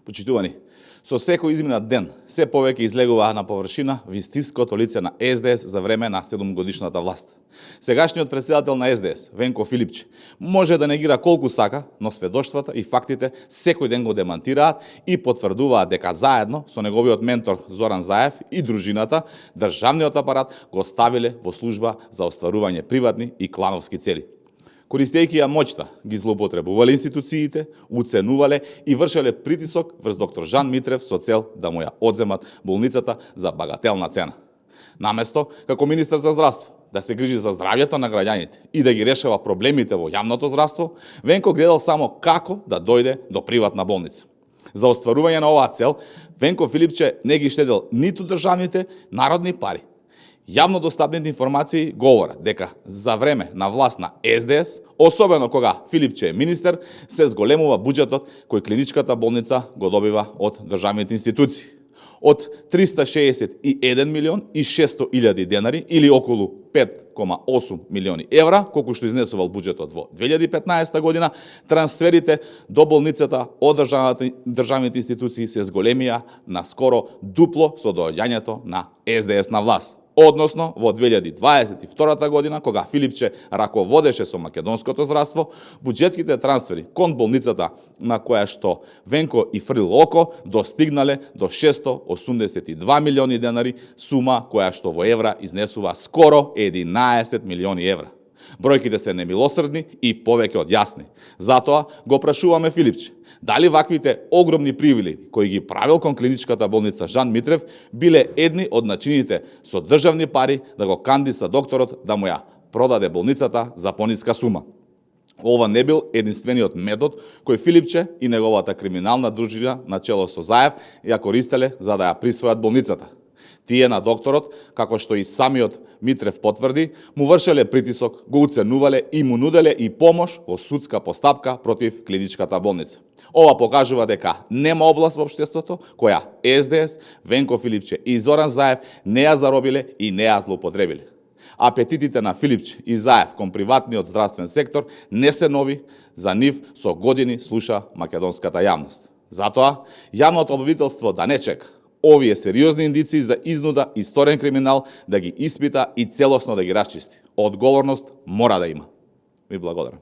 Почитувани, со секој изминат ден, се повеќе излегува на површина вистинското лице на СДС за време на 7-годишната власт. Сегашниот председател на СДС, Венко Филипче, може да негира колку сака, но сведоштвата и фактите секој ден го демантираат и потврдуваат дека заедно со неговиот ментор Зоран Заев и дружината, државниот апарат го ставиле во служба за остварување приватни и клановски цели. Користејќи ја моќта, ги злоупотребувале институциите, уценувале и вршеле притисок врз доктор Жан Митрев со цел да му ја одземат болницата за багателна цена. Наместо, како министер за здравство, да се грижи за здравјето на граѓаните и да ги решава проблемите во јавното здравство, Венко гледал само како да дојде до приватна болница. За остварување на оваа цел, Венко Филипче не ги штедел ниту државните народни пари. Јавно достапните информации говорат дека за време на власт на СДС, особено кога Филипче е министер, се зголемува буџетот кој клиничката болница го добива од државните институции. Од 361 милион и 600 илјади денари или околу 5,8 милиони евра, колку што изнесувал буџетот во 2015 година, трансферите до болницата од државните институции се зголемија на скоро дупло со доаѓањето на СДС на власт. Односно, во 2022 година, кога Филипче раководеше со македонското здравство, буџетските трансфери кон болницата на која што Венко и фрлил око достигнале до 682 милиони денари, сума која што во евра изнесува скоро 11 милиони евра. Бројките се немилосрдни и повеќе од јасни. Затоа го прашуваме Филипче, дали ваквите огромни привилеги кои ги правил кон клиничката болница Жан Митрев биле едни од начините со државни пари да го кандиса докторот да му ја продаде болницата за пониска сума. Ова не бил единствениот метод кој Филипче и неговата криминална дружина на чело со Заев ја користеле за да ја присвојат болницата. Тие на докторот, како што и самиот Митрев потврди, му вршеле притисок, го уценувале и му нуделе и помош во судска постапка против клиничката болница. Ова покажува дека нема област во општеството која СДС, Венко Филипче и Зоран Заев не ја заробиле и не ја злоупотребиле. Апетитите на Филипче и Заев кон приватниот здравствен сектор не се нови, за нив со години слуша македонската јавност. Затоа, јавното обвинителство да не чека овие сериозни индиции за изнуда и сторен криминал да ги испита и целосно да ги расчисти. Одговорност мора да има. Ви благодарам.